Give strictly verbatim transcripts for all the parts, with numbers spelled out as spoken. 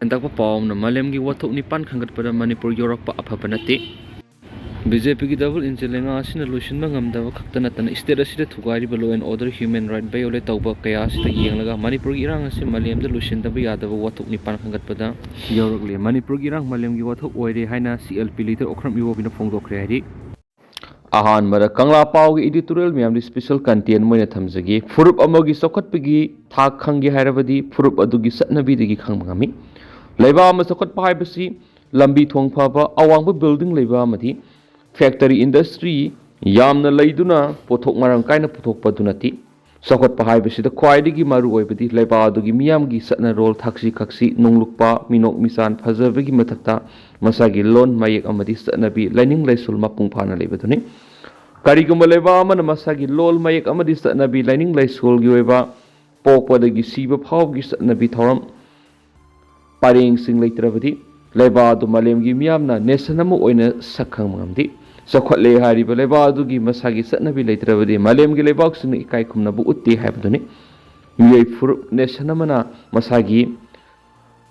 ꯍꯦꯟꯗꯣꯛꯄ ꯄꯥꯎ ꯑꯃꯅ, ꯃꯥꯂꯦꯝꯒꯤ ꯋꯥꯊꯣꯛ ꯅꯤꯄꯥꯟ ꯈꯟꯒꯠꯄꯗ ꯃꯅꯤꯄꯨꯔ ꯌꯧꯔꯛꯄ ꯑꯐꯕ ꯅꯠꯇꯦ꯫ ꯕꯤ ꯖꯦ ꯄꯤꯒꯤ ꯗꯕꯜ ꯏꯟꯖꯤꯟ ꯂꯩꯉꯥꯛ ꯑꯁꯤꯅ ꯂꯣꯏꯁꯤꯟꯕ ꯉꯝꯗꯕ ꯈꯛꯇ ꯅꯠꯇꯅ ꯁ꯭ꯇꯦꯠ ꯑꯁꯤꯗ ꯊꯨꯒꯥꯏꯔꯤꯕ law and order, human right violate ꯇꯧꯕ ꯀꯌꯥ ꯑꯁꯤꯗ ꯌꯦꯡꯂꯒ ꯃꯅꯤꯄꯨꯔꯒꯤ ꯏꯔꯥꯡ ꯑꯁꯤ ꯃꯥꯂꯦꯝꯗ ꯂꯣꯏꯁꯤꯟꯗꯕ ꯌꯥꯗꯕ ꯋꯥꯊꯣꯛ ꯅꯤꯄꯥꯟ ꯈꯟꯒꯠꯄꯗ ꯌꯧꯔꯛꯂꯦ꯫ ꯃꯅꯤꯄꯨꯔꯒꯤ ꯏꯔꯥꯡ ꯃꯥꯂꯦꯝꯒꯤ ꯋꯥꯊꯣꯛ ꯑꯣꯏꯔꯦ ꯍꯥꯏꯅ C L P leader Okram ꯏꯕꯣꯕꯤꯅ ꯐꯣꯡꯗꯣꯛꯈ꯭ꯔꯦ ꯍꯥꯏꯔꯤ꯫ ꯑꯍꯥꯟꯕꯗ ꯀꯪꯂꯥ ꯄꯥꯎꯒꯤ editorial ꯃꯌꯥꯝꯗꯤ special content ꯑꯣꯏꯅ ꯊꯝꯖꯒꯦ꯫ ꯐꯨꯔꯨꯞ ꯑꯃꯒꯤ ꯆꯥꯎꯈꯠꯄꯒꯤ ꯊꯥꯛ ꯈꯪꯒꯦ ꯍꯥꯏꯔꯕꯗꯤ ꯐꯨꯔꯨꯞ ꯑꯗꯨꯒꯤ ꯆꯠꯅꯕꯤꯗꯒꯤ ꯈꯪꯕ ꯉꯝꯃꯤ꯫ ꯂꯩꯕꯥꯛ ꯑꯃ ꯆꯥꯎꯈꯠꯄ ꯍꯥꯏꯕꯁꯤ ꯂꯝꯕꯤ ꯊꯣꯡ ꯐꯕ, ꯑꯋꯥꯡꯕ building ꯂꯩꯕ ꯑꯃꯗꯤ factory industry ꯌꯥꯝꯅ ꯂꯩꯗꯨꯅ ꯄꯣꯠꯊꯣꯛ ꯃꯔꯥꯡ ꯀꯥꯏꯅ ꯄꯨꯊꯣꯛꯄ ꯑꯗꯨ ꯅꯠꯇꯦ꯫ ꯆꯥꯎꯈꯠꯄ ꯍꯥꯏꯕꯁꯤꯗ ꯈ꯭ꯋꯥꯏꯗꯒꯤ ꯃꯔꯨ ꯑꯣꯏꯕꯗꯤ ꯂꯩꯕꯥꯛ ꯑꯗꯨꯒꯤ ꯃꯤꯌꯥꯝꯒꯤ ꯆꯠꯅꯔꯣꯜ, ꯊꯛꯁꯤ ꯈꯥꯁꯤ, ꯅꯣꯡꯂꯨꯛꯄ, ꯃꯤꯅꯣꯛ ꯃꯤꯁꯥꯟ ꯐꯖꯕꯒꯤ ꯃꯊꯛꯇ ꯃꯁꯥꯒꯤ ꯂꯣꯟ, ꯃꯌꯦꯛ ꯑꯃꯗꯤ ꯆꯠꯅꯕꯤ, ꯂꯥꯏꯅꯤꯡ ꯂꯥꯏꯁꯣꯜ ꯃꯄꯨꯡ ꯐꯥꯅ ꯂꯩꯕꯗꯨꯅꯤ꯫ ꯀꯔꯤꯒꯨꯝꯕ ꯂꯩꯕꯥꯛ ꯑꯃꯅ ꯃꯁꯥꯒꯤ ꯂꯣꯜ, ꯃꯌꯦꯛ ꯑꯃꯗꯤ ꯆꯠꯅꯕꯤ, ꯂꯥꯏꯅꯤꯡ ꯂꯥꯏꯁꯣꯜꯒꯤ ꯑꯣꯏꯕ ꯄꯣꯛꯄꯗꯒꯤ ꯁꯤꯕ ꯐꯥꯎꯕꯒꯤ ꯆꯠꯅꯕꯤ ꯊꯧꯔꯝ ꯄꯔꯦꯡꯁꯤꯡ ꯂꯩꯇ꯭ꯔꯕꯗꯤ ꯂꯩꯕꯥꯛ ꯑꯗꯨ ꯃꯥꯂꯦꯝꯒꯤ ꯃꯤꯌꯥꯝꯅ nation ꯑꯃ ꯑꯣꯏꯅ ꯁꯛ ꯈꯪꯕ ꯉꯝꯗꯦ꯫ ꯆꯥꯎꯈꯠꯂꯦ ꯍꯥꯏꯔꯤꯕ ꯂꯩꯕꯥꯛ ꯑꯗꯨꯒꯤ ꯃꯁꯥꯒꯤ ꯆꯠꯅꯕꯤ ꯂꯩꯇ꯭ꯔꯕꯗꯤ ꯃꯥꯂꯦꯝꯒꯤ ꯂꯩꯕꯥꯛꯁꯤꯡꯅ ꯏꯀꯥꯏ ꯈꯨꯝꯅꯕ ꯎꯠꯇꯦ ꯍꯥꯏꯕꯗꯨꯅꯤ꯫ ꯃꯤꯑꯣꯏ ꯐꯨꯔꯨꯞ nation ꯑꯃꯅ ꯃꯁꯥꯒꯤ,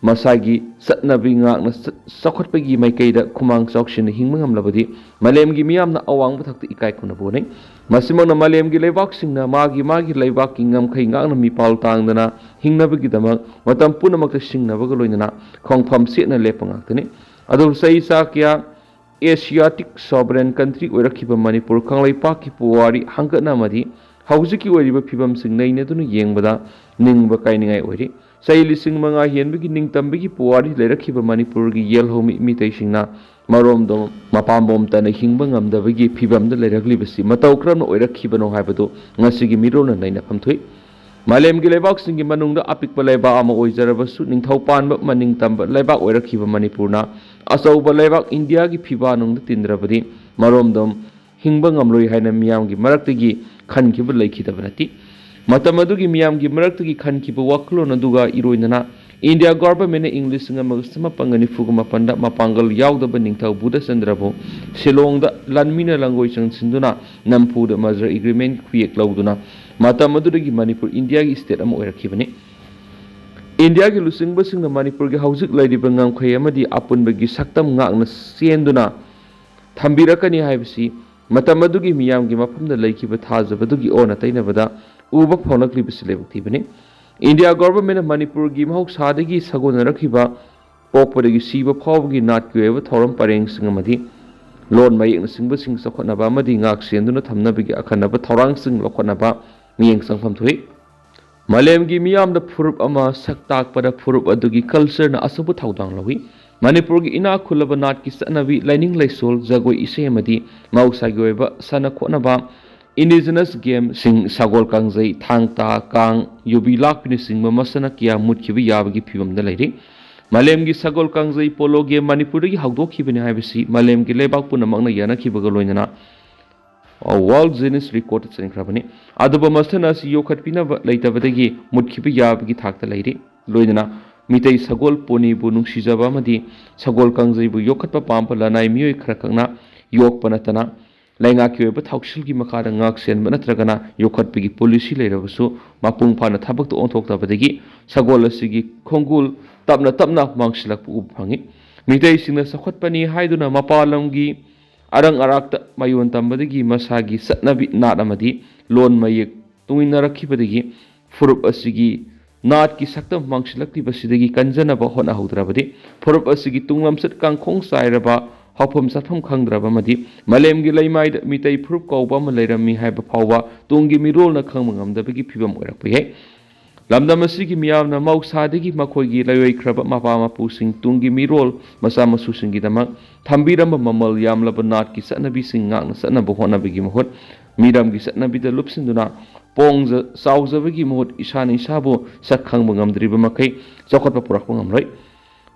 ꯃꯁꯥꯒꯤ ꯆꯠꯅꯕꯤ ꯉꯥꯛꯅ ꯆ-, ꯆꯥꯎꯈꯠꯄꯒꯤ ꯃꯥꯏꯀꯩꯗ ꯈꯨꯃꯥꯡ ꯆꯥꯎꯁꯤꯟꯅ ꯍꯤꯡꯕ ꯉꯝꯂꯕꯗꯤ ꯃꯥꯂꯦꯝꯒꯤ ꯃꯤꯌꯥꯝꯅ ꯑꯋꯥꯡꯕ ꯊꯥꯛꯇ ꯏꯀꯥꯏ ꯈꯨꯝꯅꯕ ꯎꯠꯅꯩ꯫ ꯃꯁꯤꯃꯛꯅ ꯃꯥꯂꯦꯝꯒꯤ ꯂꯩꯕꯥꯛꯁꯤꯡꯅ ꯃꯥꯒꯤ ꯃꯥꯒꯤ ꯂꯩꯕꯥꯛꯀꯤ ꯉꯝꯈꯩ ꯉꯥꯛꯅ ꯃꯤꯄꯥꯜ ꯇꯥꯡꯗꯅ ꯍꯤꯡꯅꯕꯒꯤꯗꯃꯛ ꯃꯇꯝ ꯄꯨꯝꯅꯃꯛꯇ ꯁꯤꯡꯅꯕꯒ ꯂꯣꯏꯅꯅ ꯈꯣꯡꯐꯝ ꯆꯦꯠꯅ ꯂꯦꯞꯄ ꯉꯥꯛꯇꯅꯤ꯫ ꯑꯗꯨꯕꯨ ꯆꯍꯤ ꯆꯥ ꯀꯌꯥ Asiatic sovereign country ꯑꯣꯏꯔꯛꯈꯤꯕ ꯃꯅꯤꯄꯨꯔ ꯀꯪꯂꯩꯄꯥꯛꯀꯤ ꯄꯨꯋꯥꯔꯤ ꯍꯪꯒꯠꯅ ꯑꯃꯗꯤ ꯍꯧꯖꯤꯛꯀꯤ ꯑꯣꯏꯔꯤꯕ ꯐꯤꯕꯝꯁꯤꯡ ꯅꯩꯅꯗꯨꯅ ꯌꯦꯡꯕꯗ ꯅꯤꯡꯕ ꯀꯥꯏꯅꯤꯡꯉꯥꯏ ꯑꯣꯏꯔꯤ꯫ ꯆꯍꯤ ꯂꯤꯁꯤꯡ ꯃꯉꯥ ꯍꯦꯟꯕꯒꯤ ꯅꯤꯡꯇꯝꯕꯒꯤ ꯄꯨꯋꯥꯔꯤ ꯂꯩꯔꯛꯈꯤꯕ ꯃꯅꯤꯄꯨꯔꯒꯤ ꯌꯦꯜꯍꯧꯃꯤ ꯃꯤꯇꯩꯁꯤꯡꯅ ꯃꯔꯣꯝꯗꯣꯝ ꯃꯄꯥꯝꯕꯣꯝ ꯇꯅ ꯍꯤꯡꯕ ꯉꯝꯗꯕꯒꯤ ꯐꯤꯕꯝꯗ ꯂꯩꯔꯛꯂꯤꯕꯁꯤ ꯃꯇꯧ ꯀꯔꯝꯅ ꯑꯣꯏꯔꯛꯈꯤꯕꯅꯣ ꯍꯥꯏꯕꯗꯨ ꯉꯁꯤꯒꯤ ꯃꯤꯔꯣꯜꯅ ꯅꯩꯅꯐꯝ ꯊꯣꯛꯏ꯫ ꯃꯥꯂꯦꯝꯒꯤ ꯂꯩꯕꯥꯛꯁꯤꯡꯒꯤ ꯃꯅꯨꯡꯗ ꯑꯄꯤꯛꯄ ꯂꯩꯕꯥꯛ ꯑꯃ ꯑꯣꯏꯖꯔꯕꯁꯨ ꯅꯤꯡꯊꯧ ꯄꯥꯟꯕ ꯃꯅꯤꯡ ꯇꯝꯕ ꯂꯩꯕꯥꯛ ꯑꯣꯏꯔꯛꯈꯤꯕ ꯃꯅꯤꯄꯨꯔꯅ ꯑꯆꯧꯕ ꯂꯩꯕꯥꯛ ꯏꯟꯗꯤꯌꯥꯒꯤ ꯐꯤꯕꯥꯅꯨꯡꯗ ꯇꯤꯟꯗ꯭ꯔꯕꯗꯤ ꯃꯔꯣꯝꯗꯣꯝ ꯍꯤꯡꯕ ꯉꯝꯂꯣꯏ ꯍꯥꯏꯅ ꯃꯤꯌꯥꯝꯒꯤ ꯃꯔꯛꯇꯒꯤ ꯈꯟꯈꯤꯕ ꯂꯩꯈꯤꯗꯕ ꯅꯠꯇꯦ꯫ ꯃꯇꯝ ꯑꯗꯨꯒꯤ ꯃꯤꯌꯥꯝꯒꯤ ꯃꯔꯛꯇꯒꯤ ꯈꯟꯈꯤꯕ ꯋꯥꯈꯜꯂꯣꯟ ꯑꯗꯨꯒ ꯏꯔꯣꯏꯅꯅ ꯏꯟꯗꯤꯌꯥ ꯒꯣꯚꯔꯟꯃꯦꯟꯅ ꯏꯪ ꯂꯤꯁꯤꯡ ꯑꯃꯒ ꯆꯃꯥꯄꯟꯒ ꯅꯤꯐꯨꯒ ꯃꯥꯄꯟꯗ ꯃꯄꯥꯡꯒꯜ ꯌꯥꯎꯗꯕ ꯅꯤꯡꯊꯧ ꯕꯨꯙꯆꯟꯗ꯭ꯔꯕꯨ ꯁꯤꯂꯣꯡꯗ ꯂꯥꯟꯃꯤꯅ ꯂꯥꯡꯒꯣꯏ ꯆꯪꯁꯤꯟꯗꯨꯅ ꯅꯝꯐꯨꯗ ꯃꯔꯖꯔ ꯑꯦꯒ꯭ꯔꯤꯃꯦꯟꯒꯤ ꯈꯨꯌꯦꯛ ꯂꯧꯗꯨꯅ ꯃꯇꯝ ꯑꯗꯨꯗꯒꯤ ꯃꯅꯤꯄꯨꯔ ꯏꯟꯗꯤꯌꯥꯒꯤ ꯁ꯭ꯇꯦꯠ ꯑꯃ ꯑꯣꯏꯔꯛꯈꯤꯕꯅꯤ꯫ ꯏꯟꯗꯤꯌꯥꯒꯤ ꯂꯨꯆꯤꯡꯕꯁꯤꯡꯅ ꯃꯅꯤꯄꯨꯔꯒꯤ ꯍꯧꯖꯤꯛ ꯂꯩꯔꯤꯕ ꯉꯝꯈꯩ ꯑꯃꯗꯤ ꯑꯄꯨꯟꯕꯒꯤ ꯁꯛꯇꯝ ꯉꯥꯛꯅ ꯆꯦꯟꯗꯨꯅ ꯊꯝꯕꯤꯔꯛꯀꯅꯤ ꯍꯥꯏꯕꯁꯤ ꯃꯇꯝ ꯑꯗꯨꯒꯤ ꯃꯤꯌꯥꯝꯒꯤ ꯃꯐꯝꯗ ꯂꯩꯈꯤꯕ ꯊꯥꯖꯕꯗꯨꯒꯤ ꯑꯣꯟꯅ ꯇꯩꯅꯕꯗ ꯎꯕ ꯐꯪꯂꯛꯂꯤꯕꯁꯤ ꯂꯥꯏꯕꯛ ꯊꯤꯕꯅꯤ꯫ ꯏꯟꯗꯤꯌꯥ ꯒꯣꯚꯔꯟꯃꯦꯟꯠꯅ ꯃꯅꯤꯄꯨꯔꯒꯤ ꯃꯍꯧꯁꯥꯗꯒꯤ ꯁꯥꯒꯣꯟꯅꯔꯛꯈꯤꯕ ꯄꯣꯛꯄꯗꯒꯤ ꯁꯤꯕ ꯐꯥꯎꯕꯒꯤ ꯅꯥꯠꯀꯤ ꯑꯣꯏꯕ ꯊꯧꯔꯝ ꯄꯔꯦꯡꯁꯤꯡ ꯑꯃꯗꯤ ꯂꯣꯟ ꯃꯌꯦꯛꯅꯆꯤꯡꯕꯁꯤꯡ ꯆꯥꯎꯈꯠꯅꯕ ꯑꯃꯗꯤ ꯉꯥꯛ ꯁꯦꯟꯗꯨꯅ ꯊꯝꯅꯕꯒꯤ ꯑꯈꯟꯅꯕ ꯊꯧꯔꯥꯡꯁꯤꯡ ꯂꯧꯈꯠꯅꯕ ꯃꯤꯠꯌꯦꯡ ꯆꯪꯐꯝ ꯊꯣꯛꯏ꯫ ꯃꯥꯂꯦꯝꯒꯤ ꯃꯤꯌꯥꯝꯗ ꯐꯨꯔꯨꯞ ꯑꯃ ꯁꯛ ꯇꯥꯛꯄꯗ ꯐꯨꯔꯨꯞ ꯑꯗꯨꯒꯤ ꯀꯜꯆꯔꯅ ꯑꯆꯧꯕ ꯊꯧꯗꯥꯡ ꯂꯧꯏ꯫ ꯃꯅꯤꯄꯨꯔꯒꯤ ꯏꯅꯥꯛ ꯈꯨꯜꯂꯕ ꯅꯥꯠꯀꯤ ꯆꯠꯅꯕꯤ, ꯂꯥꯏꯅꯤꯡ ꯂꯥꯏꯁꯣꯜ, ꯖꯒꯣꯏ ꯏꯁꯩ ꯑꯃꯗꯤ ꯃꯍꯧꯁꯥꯒꯤ ꯑꯣꯏꯕ ꯁꯥꯟꯅ ꯈꯣꯠꯅꯕ, ꯏꯟꯗꯤꯖꯤꯅꯁ ꯒꯦꯝꯁꯤꯡ, ꯁꯒꯣꯜ ꯀꯥꯡꯖꯩ, ꯊꯥꯡ ꯇꯥ, ꯀꯥꯡ, ꯌꯨꯕꯤ ꯂꯥꯛꯄꯤꯅꯆꯤꯡꯕ ꯃꯁꯥꯟꯅ ꯀꯌꯥ ꯃꯨꯠꯈꯤꯕ ꯌꯥꯕꯒꯤ ꯐꯤꯕꯝꯗ ꯂꯩꯔꯤ꯫ ꯃꯥꯂꯦꯝꯒꯤ ꯁꯒꯣꯜ ꯀꯥꯡꯖꯩ ꯄꯣꯂꯣ ꯒꯦꯝ ꯃꯅꯤꯄꯨꯔꯗꯒꯤ ꯍꯧꯗꯣꯛꯈꯤꯕꯅꯤ ꯍꯥꯏꯕꯁꯤ ꯃꯥꯂꯦꯝꯒꯤ ꯂꯩꯕꯥꯛ ꯄꯨꯝꯅꯃꯛꯅ ꯌꯥꯅꯈꯤꯕꯒ ꯂꯣꯏꯅꯅ ꯋꯥꯔꯜꯗ ꯒꯤꯅꯤꯁ ꯔꯦꯀꯣꯔꯗꯇ ꯆꯟꯈ꯭ꯔꯕꯅꯤ꯫ ꯑꯗꯨꯕꯨ ꯃꯁꯥꯟꯅ ꯑꯁꯤ ꯌꯣꯛꯈꯠꯄꯤꯅꯕ ꯂꯩꯇꯕꯗꯒꯤ ꯃꯨꯠꯈꯤꯕ ꯌꯥꯕꯒꯤ ꯊꯥꯛꯇ ꯂꯩꯔꯤ꯫ ꯂꯣꯏꯅꯅ ꯃꯤꯇꯩ ꯁꯒꯣꯜ ꯄꯣꯅꯤꯕꯨ ꯅꯨꯡꯁꯤꯖꯕ ꯑꯃꯗꯤ ꯁꯒꯣꯜ ꯀꯥꯡꯖꯩꯕꯨ ꯌꯣꯛꯈꯠꯄ ꯄꯥꯝꯕ ꯂꯅꯥꯏ ꯃꯤꯑꯣꯏ ꯈꯔꯈꯛꯅ ꯌꯣꯛꯄ ꯅꯠꯇꯅ ꯂꯩꯉꯥꯛꯀꯤ ꯑꯣꯏꯕ ꯊꯧꯁꯤꯜꯒꯤ ꯃꯈꯥꯗ ꯉꯥꯛ ꯁꯦꯟꯕ ꯅꯠꯇ꯭ꯔꯒꯅ ꯌꯣꯛꯈꯠꯄꯒꯤ ꯄꯣꯂꯤꯁꯤ ꯂꯩꯔꯕꯁꯨ ꯃꯄꯨꯡ ꯐꯥꯅ ꯊꯕꯛꯇ ꯑꯣꯟꯊꯣꯛꯇꯕꯗꯒꯤ ꯁꯒꯣꯜ ꯑꯁꯤꯒꯤ ꯈꯣꯡꯒꯨꯜ ꯇꯞꯅ ꯇꯞꯅ ꯃꯥꯡꯁꯤꯜꯂꯛꯄ ꯎꯕ ꯐꯪꯏ꯫ ꯃꯤꯇꯩꯁꯤꯡꯅ ꯆꯥꯎꯈꯠꯄꯅꯤ ꯍꯥꯏꯗꯨꯅ ꯃꯄꯥꯟ ꯂꯝꯒꯤ ꯑꯔꯪ ꯑꯔꯥꯛꯇ ꯃꯌꯣꯟ ꯇꯝꯕꯗꯒꯤ ꯃꯁꯥꯒꯤ ꯆꯠꯅꯕꯤ, ꯅꯥꯠ ꯑꯃꯗꯤ ꯂꯣꯟ ꯃꯌꯦꯛ ꯇꯨꯡꯏꯟꯅꯔꯛꯈꯤꯕꯗꯒꯤ ꯐꯨꯔꯨꯞ ꯑꯁꯤꯒꯤ ꯅꯥꯠꯀꯤ ꯁꯛꯇꯝ ꯃꯥꯡꯁꯤꯜꯂꯛꯂꯤꯕꯁꯤꯗꯒꯤ ꯀꯟꯖꯅꯕ ꯍꯣꯠꯅꯍꯧꯗ꯭ꯔꯕꯗꯤ ꯐꯨꯔꯨꯞ ꯑꯁꯤꯒꯤ ꯇꯨꯡꯂꯝꯆꯠ ꯀꯥꯡꯈꯣꯡ ꯆꯥꯏꯔꯕ, ꯍꯧꯐꯝ ꯆꯥꯐꯝ ꯈꯪꯗ꯭ꯔꯕ ꯑꯃꯗꯤ ꯃꯥꯂꯦꯝꯒꯤ ꯂꯩꯃꯥꯏꯗ ꯃꯤꯇꯩ ꯐꯨꯔꯨꯞ ꯀꯧꯕ ꯑꯃ ꯂꯩꯔꯝꯃꯤ ꯍꯥꯏꯕ ꯐꯥꯎꯕ ꯇꯨꯡꯒꯤ ꯃꯤꯔꯣꯜꯅ ꯈꯪꯕ ꯉꯝꯗꯕꯒꯤ ꯐꯤꯕꯝ ꯑꯣꯏꯔꯛꯄ ꯌꯥꯏ꯫ ꯂꯝꯗꯝ ꯑꯁꯤꯒꯤ ꯃꯤꯌꯥꯝꯅ ꯃꯍꯧꯁꯥꯗꯒꯤ ꯃꯈꯣꯏꯒꯤ ꯂꯩꯔꯣꯏꯈ꯭ꯔꯕ ꯃꯄꯥ ꯃꯄꯨꯁꯤꯡ ꯇꯨꯡꯒꯤ ꯃꯤꯔꯣꯜ ꯃꯆꯥ ꯃꯁꯨꯁꯤꯡꯒꯤꯗꯃꯛ ꯊꯝꯕꯤꯔꯝꯕ ꯃꯃꯜ ꯌꯥꯝꯂꯕ ꯅꯥꯠꯀꯤ ꯆꯠꯅꯕꯤꯁꯤꯡ ꯉꯥꯛꯅ ꯆꯠꯅꯕ ꯍꯣꯠꯅꯕꯒꯤ ꯃꯍꯨꯠ ꯃꯤꯔꯝꯒꯤ ꯆꯠꯅꯕꯤꯗ ꯂꯨꯞꯁꯤꯟꯗꯨꯅ ꯄꯣꯡꯖ ꯆꯥꯎꯖꯕꯒꯤ ꯃꯍꯨꯠ ꯏꯁꯥꯅ ꯏꯁꯥꯕꯨ ꯁꯛ ꯈꯪꯕ ꯉꯝꯗ꯭ꯔꯤꯕ ꯃꯈꯩ ꯆꯥꯎꯈꯠꯄ ꯄꯨꯔꯛꯄ ꯉꯝꯂꯣꯏ꯫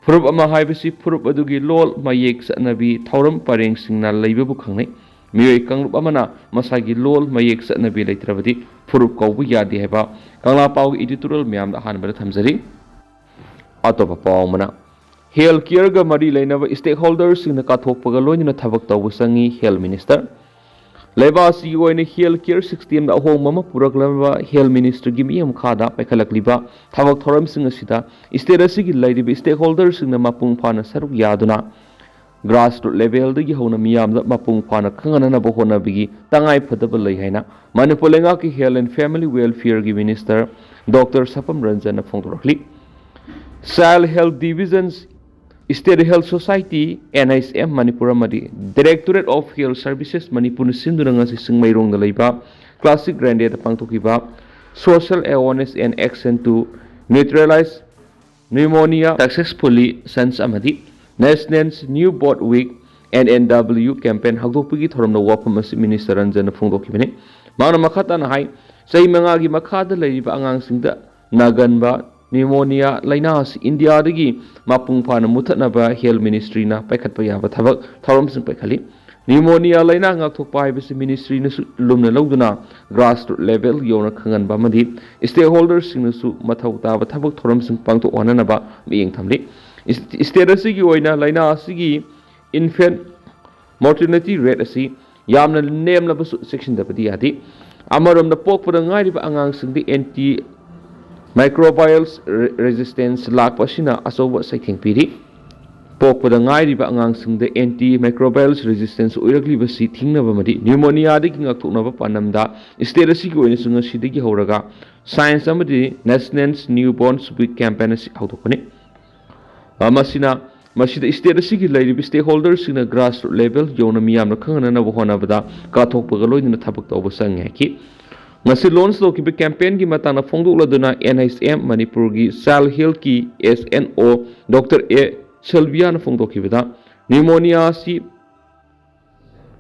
ꯐꯨꯔꯨꯞ ꯑꯃ ꯍꯥꯏꯕꯁꯤ ꯐꯨꯔꯨꯞ ꯑꯗꯨꯒꯤ ꯂꯣꯜ, ꯃꯌꯦꯛ, ꯆꯠꯅꯕꯤ, ꯊꯧꯔꯝ ꯄꯔꯦꯡꯁꯤꯡꯅ ꯂꯩꯕꯕꯨ ꯈꯪꯅꯩ꯫ ꯃꯤꯑꯣꯏ ꯀꯥꯡꯂꯨꯞ ꯑꯃꯅ ꯃꯁꯥꯒꯤ ꯂꯣꯜ, ꯃꯌꯦꯛ, ꯆꯠꯅꯕꯤ ꯂꯩꯇ꯭ꯔꯕꯗꯤ ꯐꯨꯔꯨꯞ ꯀꯧꯕ ꯌꯥꯗꯦ ꯍꯥꯏꯕ ꯀꯪꯂꯥ ꯄꯥꯎꯒꯤ editorial ꯃꯌꯥꯝꯗ ꯑꯍꯥꯟꯕꯗ ꯊꯝꯖꯔꯤ꯫ ꯑꯇꯣꯞꯄ ꯄꯥꯎ ꯑꯃꯅ, health careꯒ ꯃꯔꯤ ꯂꯩꯅꯕ stakeholderꯁꯤꯡꯅ ꯀꯠꯊꯣꯛꯄꯒ ꯂꯣꯏꯅꯅ ꯊꯕꯛ ꯇꯧꯕ ꯆꯪꯏ, health minister꯫ ꯂꯩꯕꯥꯛ ꯑꯁꯤꯒꯤ ꯑꯣꯏꯅ health care systemꯗ ꯑꯍꯣꯡꯕ ꯑꯃ ꯄꯨꯔꯛꯅꯕ health ministerꯒꯤ ꯃꯤꯠꯌꯦꯡ ꯃꯈꯥꯗ ꯄꯥꯏꯈꯠꯂꯛꯂꯤꯕ ꯊꯕꯛ ꯊꯧꯔꯝꯁꯤꯡ ꯑꯁꯤꯗ state ꯑꯁꯤꯒꯤ ꯂꯩꯔꯤꯕ stakeholderꯁꯤꯡꯅ ꯃꯄꯨꯡ ꯐꯥꯅ ꯁꯔꯨꯛ ꯌꯥꯗꯨꯅ grassroots levelꯗꯒꯤ ꯍꯧꯅ ꯃꯤꯌꯥꯝꯗ ꯃꯄꯨꯡ ꯐꯥꯅ ꯈꯪꯍꯟꯅꯅꯕ ꯍꯣꯠꯅꯕꯒꯤ ꯇꯉꯥꯏ ꯐꯗꯕ ꯂꯩ ꯍꯥꯏꯅ ꯃꯅꯤꯄꯨꯔ ꯂꯩꯉꯥꯛꯀꯤ health and family welfareꯒꯤ minister Doctor ꯁꯄꯝ ꯔꯟꯖꯟꯅ ꯐꯣꯡꯗꯣꯔꯛꯂꯤ꯫ Child Health Division, State Health Society, NHM Manipur ꯑꯃꯗꯤ Directorate of Health Services ꯃꯅꯤꯄꯨꯔꯅ ꯁꯤꯟꯗꯨꯅ ꯉꯁꯤ ꯆꯤꯡꯃꯩꯔꯣꯡꯗ ꯂꯩꯕ classic Grandꯦꯗ ꯄꯥꯡꯊꯣꯛꯈꯤꯕ Social Awareness and Action to Neutralize Pneumonia Successfully Sons ꯑꯃꯗꯤ National Newborn Week, NNW campaign ꯍꯧꯗꯣꯛꯄꯒꯤ ꯊꯧꯔꯝꯗ ꯋꯥꯐꯝ ꯑꯁꯤ minister ꯔꯟꯖꯟꯅ ꯐꯣꯡꯗꯣꯛꯈꯤꯕꯅꯤ꯫ ꯃꯍꯥꯛꯅ ꯃꯈꯥ ꯇꯥꯅ ꯍꯥꯏ, ꯆꯍꯤ ꯃꯉꯥꯒꯤ ꯃꯈꯥꯗ ꯂꯩꯔꯤꯕ ꯑꯉꯥꯡꯁꯤꯡꯗ ꯅꯥꯒꯟꯕ pneumonia ꯂꯥꯏꯅꯥ ꯑꯁꯤ ꯏꯟꯗꯤꯌꯥꯗꯒꯤ ꯃꯄꯨꯡ ꯐꯥꯅ ꯃꯨꯠꯊꯠꯅꯕ health ministryꯅ ꯄꯥꯏꯈꯠꯄ ꯌꯥꯕ ꯊꯕꯛ ꯊꯧꯔꯝꯁꯤꯡ ꯄꯥꯏꯈꯠꯂꯤ꯫ Pneumonia ꯂꯥꯏꯅꯥ ꯉꯥꯛꯊꯣꯛꯄ ꯍꯥꯏꯕꯁꯤ ministryꯅꯁꯨ ꯂꯨꯝꯅ ꯂꯧꯗꯨꯅ grassroots level ꯌꯧꯅ ꯈꯪꯍꯟꯕ ꯑꯃꯗꯤ stakeholderꯁꯤꯡꯅꯁꯨ ꯃꯊꯧ ꯇꯥꯕ ꯊꯕꯛ ꯊꯧꯔꯝꯁꯤꯡ ꯄꯥꯡꯊꯣꯛꯍꯟꯅꯅꯕ ꯃꯤꯠꯌꯦꯡ ꯊꯝꯂꯤ꯫ State ꯑꯁꯤꯒꯤ ꯑꯣꯏꯅ ꯂꯥꯏꯅꯥ ꯑꯁꯤꯒꯤ infant mortality rate ꯑꯁꯤ ꯌꯥꯝꯅ ꯅꯦꯝꯂꯕꯁꯨ ꯆꯦꯛꯁꯤꯟꯗꯕꯗꯤ ꯌꯥꯗꯦ꯫ ꯑꯃꯔꯣꯝꯗ ꯄꯣꯛꯄꯗ ꯉꯥꯏꯔꯤꯕ ꯑꯉꯥꯡꯁꯤꯡꯗ anti microbials resistance ꯂꯥꯛꯄ ꯑꯁꯤꯅ ꯑꯆꯧꯕ ꯆꯩꯊꯦꯡ ꯄꯤꯔꯤ꯫ ꯄꯣꯛꯄꯗ ꯉꯥꯏꯔꯤꯕ ꯑꯉꯥꯡꯁꯤꯡꯗ anti microbials resistance ꯑꯣꯏꯔꯛꯂꯤꯕꯁꯤ ꯊꯤꯡꯅꯕ ꯑꯃꯗꯤ pneumoniaꯗꯒꯤ ꯉꯥꯛꯊꯣꯛꯅꯕ ꯄꯥꯟꯗꯝꯗ state ꯑꯁꯤꯒꯤ ꯑꯣꯏꯅꯁꯨ ꯉꯁꯤꯗꯒꯤ ꯍꯧꯔꯒ Sons ꯑꯃꯗꯤ National Newborn Week campaign ꯑꯁꯤ ꯍꯧꯗꯣꯛꯄꯅꯤ꯫ ꯃꯁꯤꯅ ꯃꯁꯤꯗ state ꯑꯁꯤꯒꯤ ꯂꯩꯔꯤꯕ stakeholderꯁꯤꯡꯅ grassroots level ꯌꯧꯅ ꯃꯤꯌꯥꯝꯅ ꯈꯪꯍꯟꯅꯅꯕ ꯍꯣꯠꯅꯕꯗ ꯀꯠꯊꯣꯛꯄꯒ ꯂꯣꯏꯅꯅ ꯊꯕꯛ ꯇꯧꯕ ꯆꯪꯉꯤ ꯍꯥꯏꯈꯤ꯫ ꯉꯁꯤ launch ꯇꯧꯈꯤꯕ campaignꯒꯤ ꯃꯇꯥꯡꯗ ꯐꯣꯡꯗꯣꯛꯂꯗꯨꯅ NHM ꯃꯅꯤꯄꯨꯔꯒꯤ Child Healthꯀꯤ SNO Doctor A ꯁꯦꯜꯕꯤꯌꯥꯅ ꯐꯣꯡꯗꯣꯛꯈꯤꯕꯗ, pneumonia ꯑꯁꯤ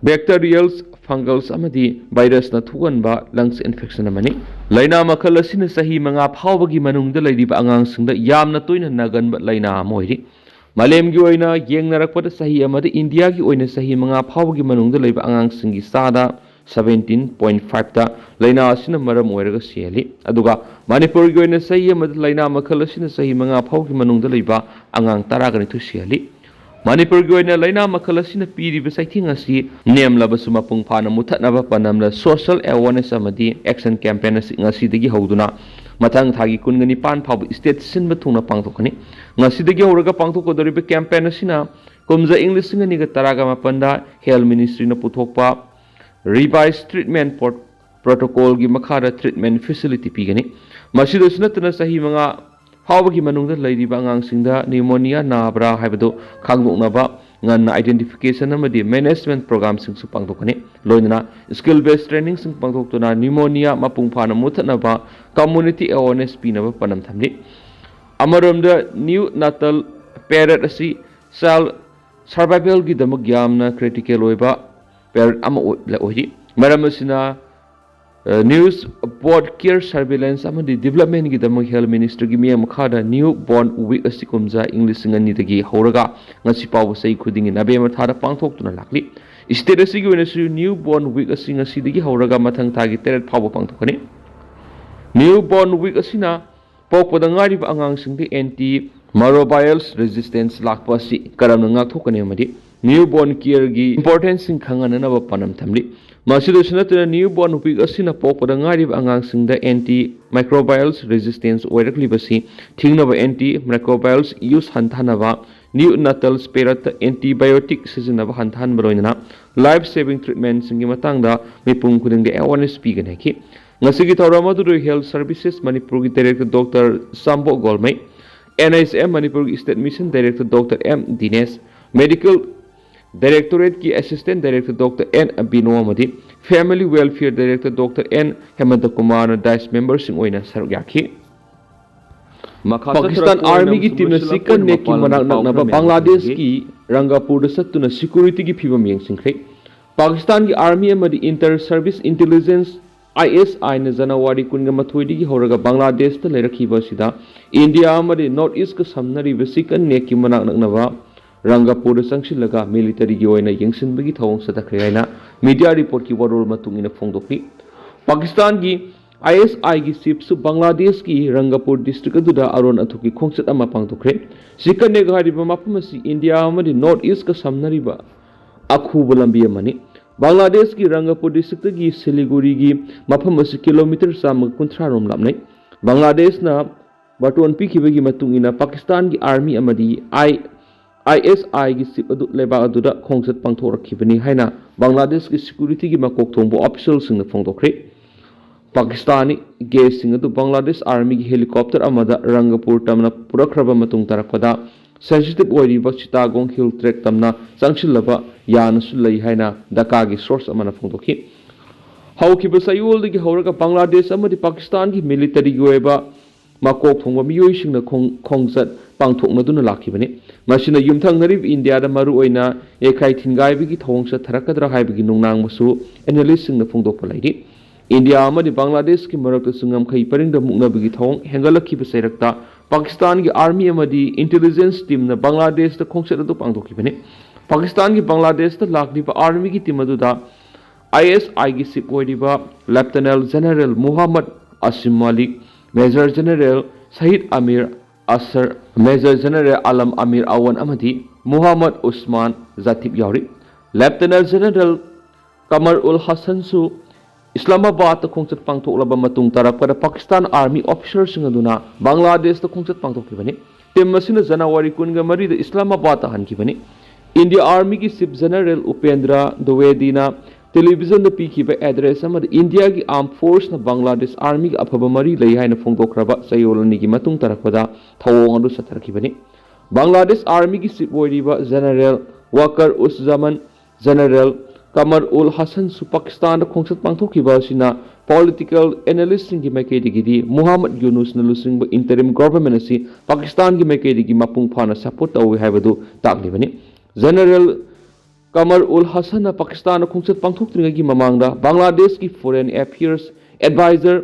bacterials, fungals ꯑꯃꯗꯤ virusꯅ ꯊꯣꯛꯍꯟꯕ lungs infection ꯑꯃꯅꯤ꯫ ꯂꯥꯏꯅꯥ ꯃꯈꯜ ꯑꯁꯤꯅ ꯆꯍꯤ ꯃꯉꯥ ꯐꯥꯎꯕꯒꯤ ꯃꯅꯨꯡꯗ ꯂꯩꯔꯤꯕ ꯑꯉꯥꯡꯁꯤꯡꯗ ꯌꯥꯝꯅ ꯇꯣꯏꯅ ꯅꯥꯒꯟꯕ ꯂꯥꯏꯅꯥ ꯑꯃ ꯑꯣꯏꯔꯤ꯫ ꯃꯥꯂꯦꯝꯒꯤ ꯑꯣꯏꯅ ꯌꯦꯡꯅꯔꯛꯄꯗ ꯆꯍꯤ ꯑꯃꯗ ꯏꯟꯗꯤꯌꯥꯒꯤ ꯑꯣꯏꯅ ꯆꯍꯤ ꯃꯉꯥ ꯐꯥꯎꯕꯒꯤ ꯃꯅꯨꯡꯗ ꯂꯩꯕ ꯑꯉꯥꯡꯁꯤꯡꯒꯤ ꯆꯥꯗ seventeen point fiveꯇ ꯂꯥꯏꯅꯥ ꯑꯁꯤꯅ ꯃꯔꯝ ꯑꯣꯏꯔꯒ ꯁꯤꯍꯜꯂꯤ꯫ ꯑꯗꯨꯒ ꯃꯅꯤꯄꯨꯔꯒꯤ ꯑꯣꯏꯅ ꯆꯍꯤ ꯑꯃꯗ ꯂꯥꯏꯅꯥ ꯃꯈꯜ ꯑꯁꯤꯅ ꯆꯍꯤ ꯃꯉꯥ ꯐꯥꯎꯒꯤ ꯃꯅꯨꯡꯗ ꯂꯩꯕ ꯑꯉꯥꯡ ꯇꯔꯥꯒ ꯅꯤꯊꯣꯏ ꯁꯤꯍꯜꯂꯤ꯫ ꯃꯅꯤꯄꯨꯔꯒꯤ ꯑꯣꯏꯅ ꯂꯥꯏꯅꯥ ꯃꯈꯜ ꯑꯁꯤꯅ ꯄꯤꯔꯤꯕ ꯆꯩꯊꯦꯡ ꯑꯁꯤ ꯅꯦꯝꯂꯕꯁꯨ ꯃꯄꯨꯡ ꯐꯥꯅ ꯃꯨꯊꯠꯅꯕ ꯄꯥꯟꯗꯝꯗ social awareness ꯑꯃꯗꯤ action campaign ꯑꯁꯤ ꯉꯁꯤꯗꯒꯤ ꯍꯧꯗꯨꯅ ꯃꯊꯪ ꯊꯥꯒꯤ ꯀꯨꯟꯒ ꯅꯤꯄꯥꯟ ꯐꯥꯎꯕ state ꯁꯤꯟꯕ ꯊꯨꯡꯅ ꯄꯥꯡꯊꯣꯛꯀꯅꯤ꯫ ꯉꯁꯤꯗꯒꯤ ꯍꯧꯔꯒ ꯄꯥꯡꯊꯣꯛꯀꯗꯧꯔꯤꯕ campaign ꯑꯁꯤꯅ ꯀꯨꯝꯖꯥ ꯏꯪ ꯂꯤꯁꯤꯡ ꯑꯅꯤꯒ ꯇꯔꯥꯒ ꯃꯥꯄꯟꯗ Health Ministryꯅ ꯄꯨꯊꯣꯛꯄ Revised Treatment Pro-, Protocolꯒꯤ ꯃꯈꯥꯗ treatment facility ꯄꯤꯒꯅꯤ꯫ ꯃꯁꯤꯗꯁꯨ ꯅꯠꯇꯅ ꯆꯍꯤ ꯃꯉꯥ ꯐꯥꯎꯕꯒꯤ ꯃꯅꯨꯡꯗ ꯂꯩꯔꯤꯕ ꯑꯉꯥꯡꯁꯤꯡꯗ pneumonia ꯅꯥꯕ꯭ꯔꯥ ꯍꯥꯏꯕꯗꯨ ꯈꯪꯗꯣꯛꯅꯕ ꯉꯟꯅ identification ꯑꯃꯗꯤ management programꯁꯤꯡꯁꯨ ꯄꯥꯡꯊꯣꯛꯀꯅꯤ꯫ ꯂꯣꯏꯅꯅ skill based trainingꯁꯤꯡ ꯄꯥꯡꯊꯣꯛꯇꯨꯅ pneumonia ꯃꯄꯨꯡ ꯐꯥꯅ ꯃꯨꯊꯠꯅꯕ community awareness ꯄꯤꯅꯕ ꯄꯥꯟꯗꯝ ꯊꯝꯂꯤ꯫ ꯑꯃꯔꯣꯝꯗ neonatal period ꯑꯁꯤ child survivalꯒꯤꯗꯃꯛ ꯌꯥꯝꯅ critical ꯑꯣꯏꯕ period ꯑꯃ ꯑꯣꯏ-, ꯑꯣꯏꯔꯤ꯫ ꯃꯔꯝ ꯑꯁꯤꯅ, ꯑ, news, board care surveillance ꯑꯃꯗꯤ developmentꯒꯤꯗꯃꯛ Health Ministryꯒꯤ ꯃꯤꯠꯌꯦꯡ ꯃꯈꯥꯗ Newborn Week ꯑꯁꯤ ꯀꯨꯝꯖꯥ ꯏꯪ ꯂꯤꯁꯤꯡ ꯑꯅꯤꯗꯒꯤ ꯍꯧꯔꯒ ꯉꯁꯤ ꯐꯥꯎꯕ ꯆꯍꯤ ꯈꯨꯗꯤꯡꯒꯤ ꯅꯕꯦꯝꯕꯔ ꯊꯥꯗ ꯄꯥꯡꯊꯣꯛꯇꯨꯅ ꯂꯥꯛꯂꯤ꯫ State ꯑꯁꯤꯒꯤ ꯑꯣꯏꯅꯁꯨ Newborn Week ꯑꯁꯤ ꯉꯁꯤꯗꯒꯤ ꯍꯧꯔꯒ ꯃꯊꯪ ꯊꯥꯒꯤ ꯇꯔꯦꯠ ꯐꯥꯎꯕ ꯄꯥꯡꯊꯣꯛꯀꯅꯤ꯫ Newborn Week ꯑꯁꯤꯅ ꯄꯣꯛꯄꯗ ꯉꯥꯏꯔꯤꯕ ꯑꯉꯥꯡꯁꯤꯡꯗ antimicrobials resistance ꯂꯥꯛꯄ ꯑꯁꯤ ꯀꯔꯝꯅ ꯉꯥꯛꯊꯣꯛꯀꯅꯤ ꯑꯃꯗꯤ newborn careꯒꯤ importanceꯁꯤꯡ ꯈꯪꯍꯟꯅꯅꯕ ꯄꯥꯟꯗꯝ ꯊꯝꯂꯤ꯫ ꯃꯁꯤꯗꯁꯨ ꯅꯠꯇꯅ, Newborn Week ꯑꯁꯤꯅ ꯄꯣꯛꯄꯗ ꯉꯥꯏꯔꯤꯕ ꯑꯉꯥꯡꯁꯤꯡꯗ antimicrobials resistance ꯑꯣꯏꯔꯛꯂꯤꯕꯁꯤ ꯊꯤꯡꯅꯕ antimicrobials use ꯍꯟꯊꯅꯕ neonatal periodꯇ antibiotic ꯁꯤꯖꯤꯟꯅꯕ ꯍꯟꯊꯍꯟꯕ ꯂꯣꯏꯅꯅ life saving treatmentꯁꯤꯡꯒꯤ ꯃꯇꯥꯡꯗ ꯃꯤꯄꯨꯝ ꯈꯨꯗꯤꯡꯗ awareness ꯄꯤꯒꯅꯤ ꯍꯥꯏꯈꯤ꯫ ꯉꯁꯤꯒꯤ ꯊꯧꯔꯝ ꯑꯗꯨꯗ Health Services ꯃꯅꯤꯄꯨꯔꯒꯤ director Doctor ꯁꯥꯝꯕꯣ ꯒꯣꯜꯃꯩ, NHM ꯃꯅꯤꯄꯨꯔꯒꯤ State Mission Director Doctor M ꯗꯤꯅꯦꯁ, Medical Directorateꯀꯤ Assistant Director Doctor N ꯕꯤꯅꯣ ꯑꯃꯗꯤ Family Welfare Director Doctor N ꯍꯦꯃꯟꯇ ꯀꯨꯃꯥꯔꯅ diocese memberꯁꯤꯡ ꯑꯣꯏꯅ ꯁꯔꯨꯛ ꯌꯥꯈꯤ꯫ ꯃꯈꯥ ꯆꯠꯊꯔꯛꯄ ꯄꯥꯀꯤꯁꯇꯥꯟ ꯑꯣꯏꯅ Armyꯒꯤ team ꯑꯁꯤ ꯃꯄꯥꯟ ꯀꯟ ꯅꯦꯛꯀꯤ ꯂꯝꯒꯤ ꯃꯅꯥꯛ ꯄꯥꯎ ꯅꯛꯅꯕ ꯈꯔ ꯃꯌꯥꯝ ꯕꯪꯒ꯭ꯂꯥꯗꯦꯁꯀꯤ ꯔꯪꯒꯥꯄꯨꯔꯗ ꯆꯠꯇꯨꯅ securityꯒꯤ ꯐꯤꯕꯝ ꯌꯦꯡꯁꯤꯟꯈ꯭ꯔꯦ꯫ ꯄꯥꯀꯤꯁꯇꯥꯟꯒꯤ Army ꯑꯃꯗꯤ Inter Service Intelligence, ISIꯅ ꯖꯅꯋꯥꯔꯤ ꯀꯨꯟꯒ ꯃꯥꯊꯣꯏꯗꯒꯤ ꯍꯧꯔꯒ ꯕꯪꯒ꯭ꯂꯥꯗꯦꯁꯇ ꯂꯩꯔꯛꯈꯤꯕ ꯑꯁꯤꯗ ꯏꯟꯗꯤꯌꯥ ꯑꯃꯗꯤ North Eastꯀ ꯁꯝꯅꯔꯤꯕ ꯁꯤꯀꯟ ꯅꯦꯛꯀꯤ ꯃꯅꯥꯛ ꯅꯛꯅꯕ ꯔꯪꯒꯥꯄꯨꯔꯗ ꯆꯪꯁꯤꯜꯂꯒ militaryꯒꯤ ꯑꯣꯏꯅ ꯌꯦꯡꯁꯤꯟꯕꯒꯤ ꯊꯧꯑꯣꯡ ꯆꯠꯊꯈ꯭ꯔꯦ ꯍꯥꯏꯅ media reportꯀꯤ ꯋꯥꯔꯣꯜ ꯃꯇꯨꯡ ꯏꯟꯅ ꯐꯣꯡꯗꯣꯛꯂꯤ꯫ ꯄꯥꯀꯤꯁꯇꯥꯟꯒꯤ ꯑꯥꯏ ꯑꯦꯁ ꯑꯥꯏꯒꯤ ꯆꯤꯞꯁꯨ ꯕꯪꯒ꯭ꯂꯥꯗꯦꯁꯀꯤ ꯔꯪꯒꯄꯨꯔ ꯗꯤꯁꯇ꯭ꯔꯤꯛ ꯑꯗꯨꯗ ꯑꯔꯣꯟ ꯑꯊꯨꯞꯀꯤ ꯈꯣꯡꯆꯠ ꯑꯃ ꯄꯥꯡꯊꯣꯛꯈ꯭ꯔꯦ꯫ ꯁꯤꯀꯅꯦꯛ ꯍꯥꯏꯔꯤꯕ ꯃꯐꯝ ꯑꯁꯤ ꯏꯟꯗꯤꯌꯥ ꯑꯃꯗꯤ ꯅꯣꯔꯠ ꯏꯁꯀ ꯁꯝꯅꯔꯤꯕ ꯑꯈꯨꯕ ꯂꯝꯕꯤ ꯑꯃꯅꯤ꯫ ꯕꯪꯒ꯭ꯂꯥꯗꯦꯁꯀꯤ ꯔꯪꯒꯄꯨꯔ ꯗꯤꯁꯇ꯭ꯔꯤꯛꯇꯒꯤ ꯁꯤꯂꯤꯒꯨꯔꯤꯒꯤ ꯃꯐꯝ ꯑꯁꯤ ꯀꯤꯂꯣꯃꯤꯇꯔ ꯆꯥꯝꯃꯒ ꯀꯨꯟꯊ꯭ꯔꯥ ꯔꯣꯝ ꯂꯥꯞꯅꯩ꯫ ꯕꯪꯒ꯭ꯂꯥꯗꯦꯁꯅ ꯕꯥꯔꯇꯣꯟ ꯄꯤꯈꯤꯕꯒꯤ ꯃꯇꯨꯡ ꯏꯟꯅ ꯄꯥꯀꯤꯁꯇꯥꯟꯒꯤ ꯑꯥꯔꯃꯤ ꯑꯃꯗꯤ ꯑꯥꯏ ꯑꯥꯏ ꯑꯦꯁ ꯑꯥꯏꯒꯤ ꯆꯤꯞ ꯑꯗꯨ ꯂꯩꯕꯥꯛ ꯑꯗꯨꯗ ꯈꯣꯡꯆꯠ ꯄꯥꯡꯊꯣꯛꯂꯛꯈꯤꯕꯅꯤ ꯍꯥꯏꯅ ꯕꯪꯒ꯭ꯂꯥꯗꯦꯁꯀꯤ ꯁꯦꯀ꯭ꯌꯨꯔꯤꯇꯤꯒꯤ ꯃꯀꯣꯛ ꯊꯣꯡꯕ ꯑꯣꯐꯤꯁꯤꯌꯦꯜꯁꯤꯡꯅ ꯐꯣꯡꯗꯣꯛꯈ꯭ꯔꯦ꯫ ꯄꯥꯀꯤꯁꯇꯥꯅꯤ ꯒꯦꯁꯁꯤꯡ ꯑꯗꯨ ꯕꯪꯒ꯭ꯂꯥꯗꯦꯁ ꯑꯥꯔꯃꯤꯒꯤ ꯍꯦꯂꯤꯀꯣꯞꯇꯔ ꯑꯃꯗ ꯔꯪꯒꯄꯨꯔ ꯇꯝꯅ ꯄꯨꯔꯛꯈ꯭ꯔꯕ ꯃꯇꯨꯡ ꯇꯥꯔꯛꯄꯗ, ꯁꯦꯟꯁꯤꯇꯤꯚ ꯑꯣꯏꯔꯤꯕ ꯆꯤꯇꯥꯒꯣꯡ ꯍꯤꯜ ꯇ꯭ꯔꯦꯛ ꯇꯝꯅ ꯆꯪꯁꯤꯜꯂꯕ ꯌꯥꯅꯁꯨ ꯂꯩ ꯍꯥꯏꯅ ꯙꯀꯥꯒꯤ ꯁꯣꯔꯁ ꯑꯃꯅ ꯐꯣꯡꯗꯣꯛꯈꯤ꯫ ꯍꯧꯈꯤꯕ ꯆꯌꯣꯜꯗꯒꯤ ꯍꯧꯔꯒ ꯕꯪꯒ꯭ꯂꯥꯗꯦꯁ ꯑꯃꯗꯤ ꯄꯥꯀꯤꯁꯇꯥꯟꯒꯤ ꯃꯤꯂꯤꯇꯔꯤꯒꯤ ꯑꯣꯏꯕ ꯃꯀꯣꯛ ꯊꯣꯡꯕ ꯃꯤꯑꯣꯏꯁꯤꯡꯅ ꯈꯣꯡ-, ꯈꯣꯡꯆꯠ ꯄꯥꯡꯊꯣꯛꯅꯗꯨꯅ ꯂꯥꯛꯈꯤꯕꯅꯤ꯫ ꯃꯁꯤꯅ ꯌꯨꯝꯊꯪꯅꯔꯤꯕ ꯏꯟꯗꯤꯌꯥꯗ ꯃꯔꯨꯑꯣꯏꯅ ꯌꯥꯏꯈꯥꯏ ꯊꯤꯟꯒꯥꯏꯕꯒꯤ ꯊꯧꯑꯣꯡ ꯆꯠꯊꯔꯛꯀꯗ꯭ꯔꯥ ꯍꯥꯏꯕꯒꯤ ꯅꯨꯡꯅꯥꯡꯕꯁꯨ ꯑꯦꯅꯥꯂꯤꯁꯁꯤꯡꯅ ꯐꯣꯡꯗꯣꯛꯄ ꯂꯩꯔꯤ꯫ ꯏꯟꯗꯤꯌꯥ ꯑꯃꯗꯤ ꯕꯪꯒ꯭ꯂꯥꯗꯦꯁꯀꯤ ꯃꯔꯛꯇꯁꯨ ꯉꯝꯈꯩ ꯄꯔꯤꯡꯗ ꯃꯨꯛꯅꯕꯒꯤ ꯊꯧꯑꯣꯡ ꯍꯦꯟꯒꯠꯂꯛꯈꯤꯕ ꯆꯩꯔꯛꯇ ꯄꯥꯀꯤꯁꯇꯥꯟꯒꯤ ꯑꯥꯔꯃꯤ ꯑꯃꯗꯤ ꯏꯟꯇꯦꯂꯤꯖꯦꯟꯁ ꯇꯤꯝꯅ ꯕꯪꯒ꯭ꯂꯥꯗꯦꯁꯇ ꯈꯣꯡꯆꯠ ꯑꯗꯨ ꯄꯥꯡꯊꯣꯛꯈꯤꯕꯅꯤ꯫ ꯄꯥꯀꯤꯁꯇꯥꯟꯒꯤ ꯕꯪꯒ꯭ꯂꯥꯗꯦꯁꯇ ꯂꯥꯛꯂꯤꯕ ꯑꯥꯔꯃꯤꯒꯤ ꯇꯤꯝ ꯑꯗꯨꯗ ꯑꯥꯏ ꯑꯦꯁ ꯑꯥꯏꯒꯤ ꯆꯤꯞ ꯑꯣꯏꯔꯤꯕ lieutenant general Muhammad Asim Malik, major general Shahid Amir Asar, major general Alam Amir Awan ꯑꯃꯗꯤ ꯃꯨꯍꯝꯃꯗ ꯎꯁꯃꯥꯟ ꯖꯥꯇꯤꯕ ꯌꯥꯎꯔꯤ꯫ ꯂꯦꯐꯇꯅꯦꯟ ꯖꯦꯅꯔꯦꯜ ꯀꯃꯔ ꯎꯜ ꯍꯁꯟꯁꯨ ꯏꯁꯂꯥꯃꯥꯕꯥꯗꯇ ꯈꯣꯡꯆꯠ ꯄꯥꯡꯊꯣꯛꯂꯕ ꯃꯇꯨꯡ ꯇꯥꯔꯛꯄꯗ ꯄꯥꯀꯤꯁꯇꯥꯟ ꯑꯥꯔꯃꯤ ꯑꯣꯐꯤꯁꯥꯔꯁꯤꯡ ꯑꯗꯨꯅ ꯕꯪꯒ꯭ꯂꯥꯗꯦꯁꯇ ꯈꯣꯡꯆꯠ ꯄꯥꯡꯊꯣꯛꯈꯤꯕꯅꯤ꯫ ꯇꯤꯝ ꯑꯁꯤꯅ ꯖꯅꯋꯥꯔꯤ ꯀꯨꯟꯒ ꯃꯔꯤꯗ ꯏꯁꯂꯥꯃꯥꯕꯥꯗꯇ ꯍꯟꯈꯤꯕꯅꯤ꯫ ꯏꯟꯗꯤꯌꯥ ꯑꯥꯔꯃꯤꯒꯤ ꯆꯤꯞ ꯖꯦꯅꯔꯦꯜ ꯎꯄꯦꯟꯗ꯭ꯔ ꯗ꯭ꯋꯤꯋꯦꯗꯤꯅ ꯇꯦꯂꯤꯚꯤꯖꯟꯗ ꯄꯤꯈꯤꯕ ꯑꯦꯗ꯭ꯔꯦꯁ ꯑꯃꯗ ꯏꯟꯗꯤꯌꯥꯒꯤ ꯑꯥꯔꯝ ꯐꯣꯔꯁꯅ ꯕꯪꯒ꯭ꯂꯥꯗꯦꯁ ꯑꯥꯔꯃꯤꯒ ꯑꯐꯕ ꯃꯔꯤ ꯂꯩ ꯍꯥꯏꯅ ꯐꯣꯡꯗꯣꯛꯈ꯭ꯔꯕ ꯆꯌꯣꯜ ꯑꯅꯤꯒꯤ ꯃꯇꯨꯡ ꯇꯥꯔꯛꯄꯗ ꯊꯧꯑꯣꯡ ꯑꯗꯨ ꯆꯠꯊꯔꯛꯈꯤꯕꯅꯤ꯫ ꯕꯪꯒ꯭ꯂꯥꯗꯦꯁ ꯑꯥꯔꯃꯤꯒꯤ ꯆꯤꯞ ꯑꯣꯏꯔꯤꯕ ꯖꯦꯅꯔꯦꯜ ꯋꯥꯀꯔ ꯎꯁ ꯖꯃꯟ ꯖꯦꯅꯔꯦꯜ ꯀꯃꯔ ꯎꯜ ꯍꯁꯟꯁꯨ ꯄꯥꯀꯤꯁꯇꯥꯟꯗ ꯈꯣꯡꯆꯠ ꯄꯥꯡꯊꯣꯛꯈꯤꯕ ꯑꯁꯤꯅ ꯄꯣꯂꯤꯇꯤꯀꯦꯜ ꯑꯦꯅꯥꯂꯤꯁꯁꯤꯡꯒꯤ ꯃꯥꯏꯀꯩꯗꯒꯤꯗꯤ ꯃꯨꯍꯝꯃꯗ ꯌꯨꯅꯨꯁꯅ ꯂꯨꯆꯤꯡꯕ ꯏꯟꯇꯔꯤꯝ ꯒꯣꯚꯔꯟꯃꯦꯟꯠ ꯑꯁꯤ ꯄꯥꯀꯤꯁꯇꯥꯟꯒꯤ ꯃꯥꯏꯀꯩꯗꯒꯤ ꯃꯄꯨꯡ ꯐꯥꯅ ꯁꯄꯣꯔꯠ ꯇꯧꯏ ꯍꯥꯏꯕꯗꯨ ꯇꯥꯛꯂꯤꯕꯅꯤ꯫ ꯖꯦꯅꯔꯦꯜ ꯀꯃꯔ ꯎꯜ ꯍꯁꯟꯅ ꯄꯥꯀꯤꯁꯇꯥꯟꯗ ꯈꯣꯡꯆꯠ ꯄꯥꯡꯊꯣꯛꯇ꯭ꯔꯤꯉꯩꯒꯤ ꯃꯃꯥꯡꯗ ꯕꯪꯒ꯭ꯂꯥꯗꯦꯁꯀꯤ ꯐꯣꯔꯦꯟ ꯑꯦꯐꯤꯌꯔꯁ ꯑꯦꯗꯚꯥꯏꯖꯔ,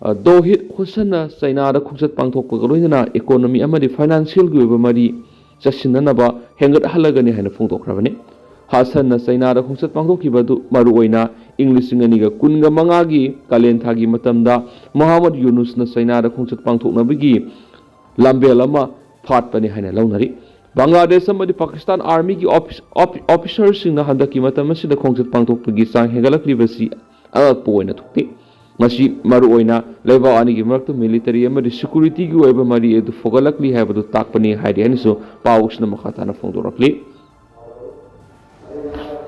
ꯑ, ꯗꯣꯍꯤꯗ ꯍꯨꯁꯟꯅ ꯆꯩꯅꯥꯗ ꯈꯣꯡꯆꯠ ꯄꯥꯡꯊꯣꯛꯄꯒ ꯂꯣꯏꯅꯅ ꯏꯀꯣꯅꯣꯃꯤ ꯑꯃꯗꯤ ꯐꯥꯏꯅꯥꯟꯁꯤꯌꯦꯜꯒꯤ ꯑꯣꯏꯕ ꯃꯔꯤ ꯆꯠꯁꯤꯟꯅꯅꯕ ꯍꯦꯟꯒꯠꯍꯜꯂꯒꯅꯤ ꯍꯥꯏꯅ ꯐꯣꯡꯗꯣꯛꯈ꯭ꯔꯕꯅꯤ꯫ ꯍꯥꯁꯟꯅ ꯆꯩꯅꯥꯗ ꯈꯣꯡꯆꯠ ꯄꯥꯡꯊꯣꯛꯈꯤꯕ ꯑꯗꯨ ꯃꯔꯨꯑꯣꯏꯅ ꯏꯪ ꯂꯤꯁꯤꯡ ꯑꯅꯤꯒ ꯀꯨꯟꯒ ꯃꯉꯥꯒꯤ ꯀꯥꯂꯦꯟ ꯊꯥꯒꯤ ꯃꯇꯝꯗ ꯃꯣꯍꯥꯃꯗ ꯌꯨꯅꯨꯁꯅ ꯆꯩꯅꯥꯗ ꯈꯣꯡꯆꯠ ꯄꯥꯡꯊꯣꯛꯅꯕꯒꯤ ꯂꯝꯕꯦꯜ ꯑꯃ ꯐꯥꯠꯄꯅꯤ ꯍꯥꯏꯅ ꯂꯧꯅꯔꯤ꯫ ꯕꯪꯒ꯭ꯂꯥꯗꯦꯁ ꯑꯃꯗꯤ ꯄꯥꯀꯤꯁꯇꯥꯟ ꯑꯥꯔꯃꯤꯒꯤ ꯑꯣꯐꯤꯁ-, ꯑꯣꯐꯤ-, ꯑꯣꯐꯤꯁꯔꯁꯤꯡꯅ ꯍꯟꯗꯛꯀꯤ ꯃꯇꯝ ꯑꯁꯤꯗ ꯈꯣꯡꯆꯠ ꯄꯥꯡꯊꯣꯛꯄꯒꯤ ꯆꯥꯡ ꯍꯦꯟꯒꯠꯂꯛꯂꯤꯕꯁꯤ ꯑꯉꯛꯄ ꯑꯣꯏꯅ ꯊꯣꯛꯇꯦ꯫ ꯃꯁꯤ ꯃꯔꯨꯑꯣꯏꯅ ꯂꯩꯕꯥꯛ ꯑꯅꯤꯒꯤ ꯃꯔꯛꯇ ꯃꯤꯂꯤꯇꯔꯤ ꯑꯃꯗꯤ ꯁꯦꯀ꯭ꯌꯨꯔꯤꯇꯤꯒꯤ ꯑꯣꯏꯕ ꯃꯔꯤ ꯑꯗꯨ ꯐꯒꯠꯂꯛꯂꯤ ꯍꯥꯏꯕꯗꯨ ꯇꯥꯛꯄꯅꯤ ꯍꯥꯏꯔꯤ ꯍꯥꯏꯅꯁꯨ ꯄꯥꯎꯁꯤꯅ ꯃꯈꯥ ꯇꯥꯅ ꯐꯣꯡꯗꯣꯔꯛꯂꯤ꯫